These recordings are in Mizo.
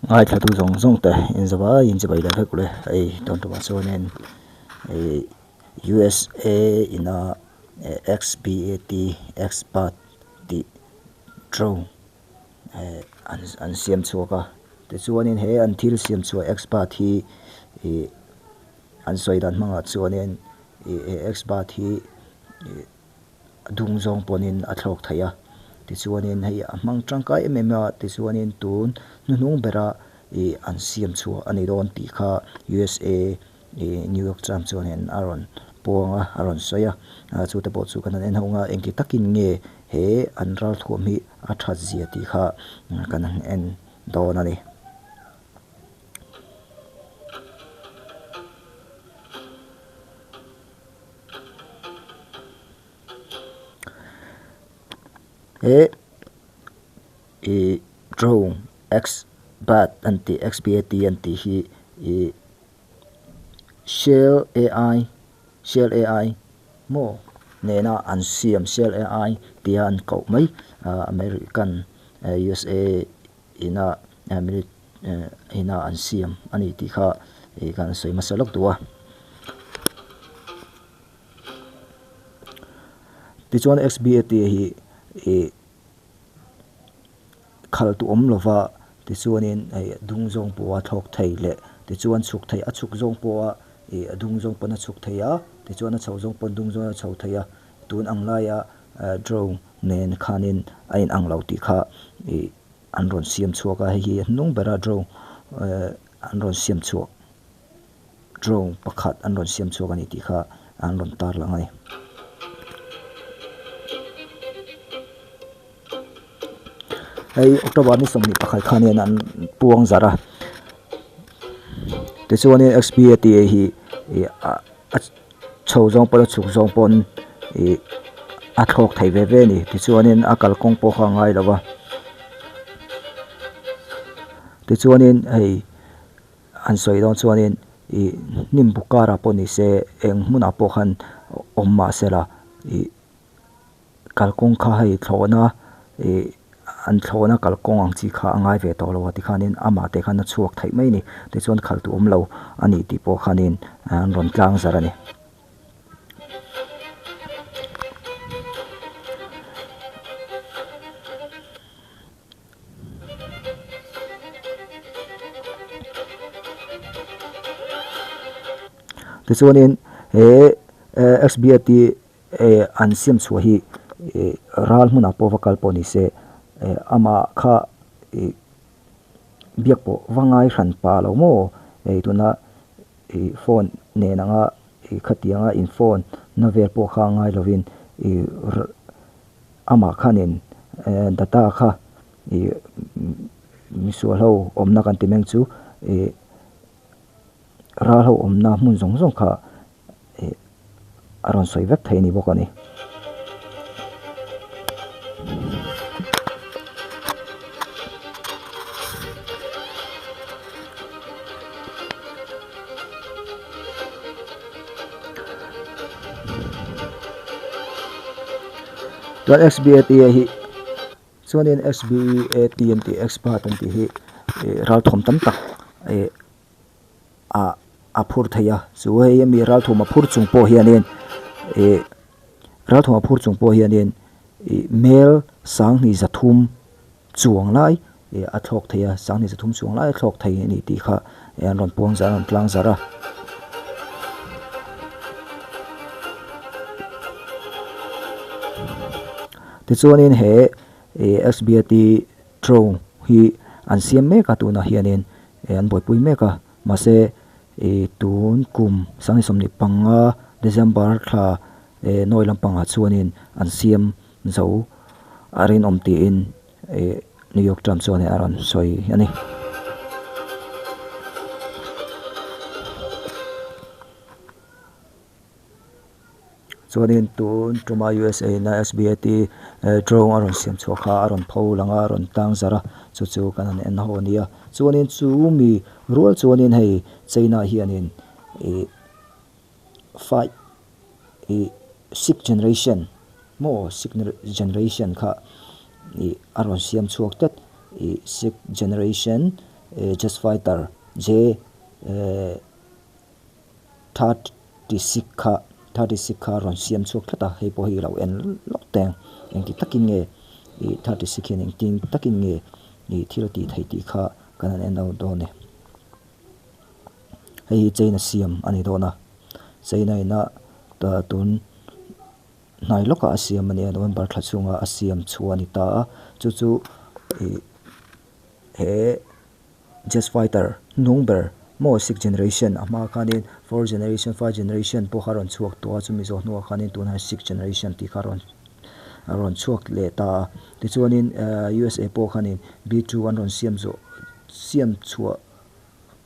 Ngaithlatu zawng zawng te inzawai inchibai leh vek ule hei tawn tumah chuanin ih USA ina XBAT Xbat tih drone eh an an siam chhuak a tichuanin he an thil siam chhuah Xbat hi ih an sawi dan hmangah chuanin ih he Xbat hi ih. a dung zawng pawhin a thlawk thei a tichuanin hei a hmang tangkai em em a tichuanin tun hnuhnung bera ih an siam chhuah a ni dawn tih kha USA ih New York Times chuanin a rawn puang a a rawn sawi a ah chu te pawh chu kan han en ho ang a engti takin nge he an ralthuam hi a that zia tih kha kan han en dawn a ni. He ih drone x bat an tih x b a t an tih hi ih shell a i shell a i maw nena an siam shell a i tia an koh mai ah American USA ina ina an siam a ni tih kha ih kan sawi hmasa lawk duh a. Tichuan XBAT hi ih khalh tu awm lova tichuanin hei dung zawng pawha thlawk thei leh tichuan chhuk thei a chhuk zawng pawha ih a dung zawng pawn a chhuk thei a tichuan a chho zawng pawn dung zawng a chho thei a tun ang laia drone nen khanin a inang lo tih kha ih an rawn siam chhuak a hei hi a hnung bera drone eh an rawn siam chhuak. Drone pakhat an rawn siam chhuak a ni tih kha an rawn tar lang a ni. Hei October ni 21 khan hian an puang zar a tichuanin XPATA hi ih a chho zawng pawn a chhuk zawng pawn ih a thlawk thei ve ve a ni tichuanin a kalkawng pawh kha a ngai lo va tichuanin hei. An sawi dawn chuanin ih hnim buk karah pawh ni se eng hmunah pawh khan awm mah sela ih kalkawng kha hei thlawhna ih an thlawhna kalkawng ang chi kha a ngai ve tawh lo a tikhanin amah te khan a chhuak theih mai a ni tichuan khalh duh awm lo a ni tih pawh khanin an rawn tlang zar a ni. Tichuanin he XBAT an siam chhuah hi ral hmunah pawh va kal pawh ni se amah kha ih biak pawh va ngai hran pah lo maw hei tuna ih phone nen anga ih khatianga in phone na vel pawh kha ngai lovin ih Amah khanin data kha ih misual ho awmna kan ti meng chu ih ral ho awmna hmun zawng zawng kha ih a rawn sawi vek thei a ni bawk a ni. Chuan XBAT hi chuanin XBAT an tih expert an tih hi ih ralthawm tam tak ih ah a phur thei a chu hei ami ralthawm a phur chung pawh hianin ih ralthawm a phur chung pawh hianin ih mel sanghnih zathum chuang lai ih a thlawk thei a sanghnih zathum chuang lai a thlawk thei a ni tih kha an rawn puang zar an rawn tlang zar a. Tichuanin he ih SBAT drone hi an siam mek a tunah hianin an buaipui mek a mahse ih tun kum sanghnih 25 December thla eh nawi lampangah chuanin an siam zo a rinawm tiin ih New York Times chuan a rawn sawi a ni. Chuanin tun tuma USA ina SBAT drone a rawn siam chhuah kha a rawn pho lang a a rawn tang zar a chu chu kan han en ho a nia. Chuanin chu mi rual chuanin hei China hianin ih five ih six generation maw six generation kha ih a rawn siam chhuak tlat ih six generation. Jet Fighter J 36 kha 36 kha rawn siam chhuak tlat a, hei pawh hi lo en lawk teng engti takin nge ih 36 hian engtin takin nge ih thil a tih theih tih kha kan han en dawn e. Hei hi China siam a ni dawn a, China ina tun hnai lawkah a siam a nia November thla chhunga a siam chhuah a ni ta a, chu chu ih he Jet fighter hnung ber maw sixth generation a hma khanin fourth generation five generation pawh kha a rawn chhuak tawh a chumi zawh hnuah khanin tunah sixth generation tih kha a rawn a rawn chhuak leh ta a tichuanin ehh U_S_A pawh khanin B two an rawn siam zawh siam chhuah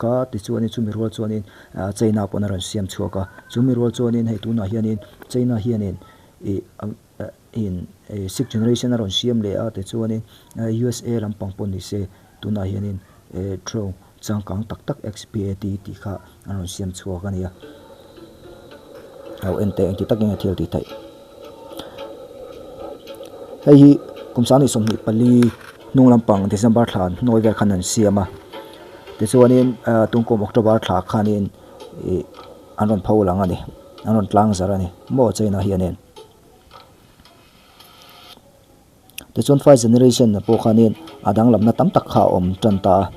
ka tichuanin chumi rual chuanin ah China pawn a rawn siam chhuak a chumi rual chuanin hei tunah hianin China hianin ih in ih sixth generation a rawn siam leh a tichuanin U_S_A lampang pawh ni se tunah hianin eh drone changkang tak tak X_P_A_T tih kha an rawn siam chhuak a ni a lo en teh engti takin a thil tih theih hei hi kum 24 hnung lampang December thla hnuai vel khan an siam a tichuanin ah tungkum October thla khanin ih an rawn pho lang a ni an rawn tlang zar a ni maw China hianin. Tichuan first generation ah pawh khanin a danglamna tam tak kha a awm tan ta a.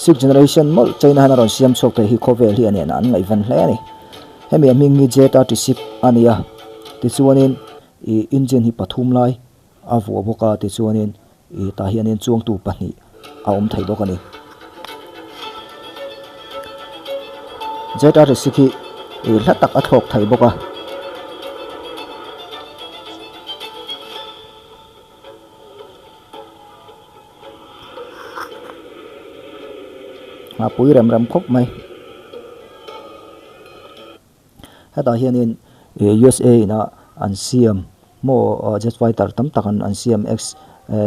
Sixth generation mawlh China hian a rawn siam chhuak thei hi khawvel hi a nena an ngaihven hle a ni. Hemi a hming hi J36 a ni a, tichuanin ih engine hi pathum lai A vuah bawk a tichuanin ih tah hianin chuangtu pahnih a awm thei bawk a ni. ZRC khi ih hla tak a thlawk thei bawk a. A pui rem rem khawp mai. Hetah hianin ih USA ina an siam maw jet fighter tam tak an siam X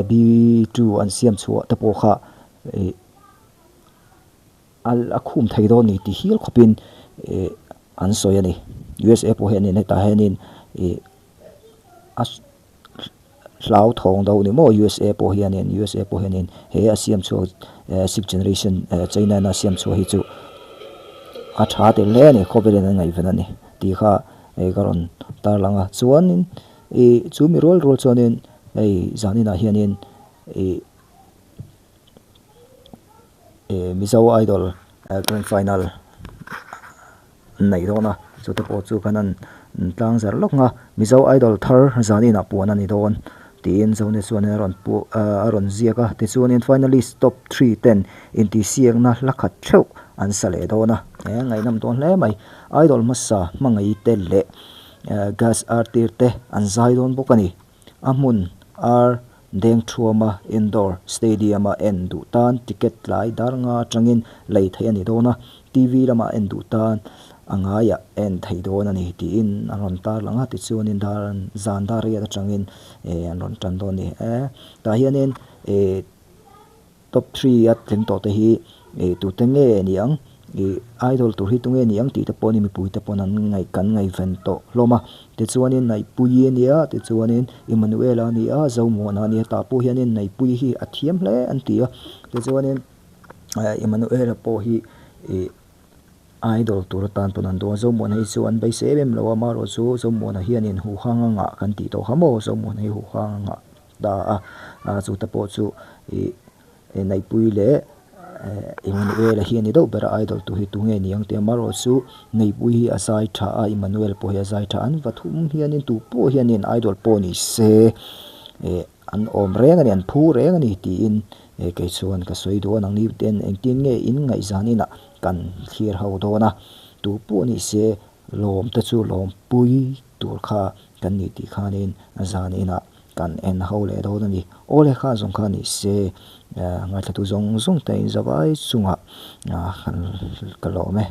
B two an siam chhuah te pawh kha ih a khum thei dawn a ni tih hial khawpin ih an sawi a ni. USA pawh hianin hetah hianin ih a. Hlau thawng do ni maw USA pawh hianin USA pawh hianin he a siam chhuak eh sixth generation eh China in a siam chhuah hi chu a tha tel hle a ni khawvelin an ngaihven a ni tih kha hei ka rawn tarlang a chuanin ih chu mi rual rual chuanin hei zaninah hianin ih eh Mizo Idol grand final. an neih dawn a chute pawh chu khan an tlang zar lawk ang a Mizo Idol thar zanin ah puan a ni dawn tiin Zone chuan a rawn pu a rawn ziak a tichuanin finalist top three ten intihsiakna hla khat theuh an sa leh dawn a he ngaihnawm dawn hle mai Idol hmasa hmangaih te leh gas ar tir te an zai dawn bawk a ni. A hmun ar Dengthuama Indoor Stadium-a en duh tan ticket tlai dar nga atangin lei theih a ni dawn a, TV lama en duh tan a ngaiah en thei dawn a ni tiin an rawn tarlang a, tichuanin dar zan dar riat atangin an rawn tan dawn a ni. Tah hianin ih. Top three a tling tawh te hi ih tute nge ni ang ih idol tur hi tunge ni ang tih te pawh ni mipui te pawn an ngaih kan ngaihven tawh hlawm a tichuanin Naihpuii a nia tichuanin Emmanuel a ni a Zomuana a nia tah pawh hianin Naihpuii hi a thiam hle an ti a tichuanin eh Emmanuel a pawh hi ih idol tur atan pawn an duh a Zomuana hi chu an beisei em em lo a amaherawhchu Zomuana hianin huhang a ngah kan tih tawh kha maw Zomuana hi huhang a ngah. ta a, a chu te pawh chu ih Neihpuii leh Emmanuel a hi a ni deuh ber a idol tu hi tunge ni ang tih amaherawh chu Neihpuii hi a zai tha a Emmanuel pawh hi a zai tha an va thum hianin tu pawh hianin idol pawh ni se ih an awm reng a ni an phu reng a ni tiin kei chuan ka sawi duh a nangni ten engtin nge in ngaihzan inah kan thlir ho dawn a tu pawh ni se lawm te chu lawmpui tur kha kan nih tih khanin zan inah kan en ho leh dawn a ni. Aw le kha zawng kha ni se ngaithlatu zawng zawng te in zavai chungah ka lawm e.